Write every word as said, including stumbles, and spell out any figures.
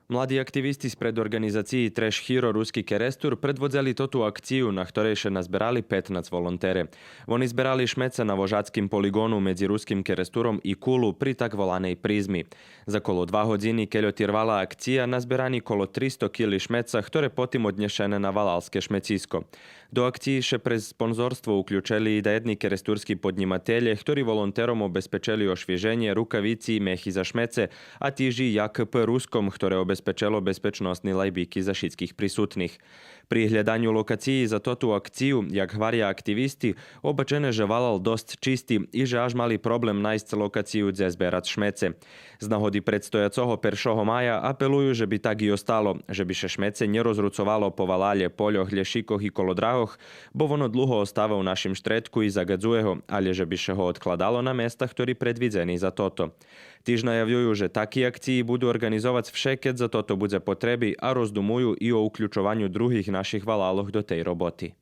Млади активисти спред орґанизациї Треш Хиро Руски Керестур предводзели тоту акцию, на хторей ше назберали петнац волонтери. Вони зберали шмеце на вожацким полиґону медзи Руским Керестуром и Кулу при так воланей призми. За коло два годзини, кельо тирвала акция, назберани коло тристо кили шмеца, хторе потим однєшене на валалске шмециско. До акциї ше през спонзорство уключели и даєдни керестурски поднїмателє, хтори волонтером обезпечели ошвиженє, рукавици и мехи за шмеце, а тиж и J K P Ruskom, хторе обезпечело безпечносни лайбики за шицких присутних. При глєданю локациї за тоту акцию, як гваря активисти, обачене же валал досц чисти и же аж мали проблем найсц локацию дзе зберац шмеце. З нагоди предстояцого першого мая апелую же би так и остало, же би ше шмеце нє розруцовало по валалє, польох, лєшикох и коло драгох, бо воно длуго остава у нашим штредку и загадзує го, алє же би ше го одкладало на места хтори предвидзени за тото. Тиж наявюю же таки акциї буду орґанизовац вше кед за тото будзе потреби, а роздумую и о уключованю других наших валалох до тей роботи.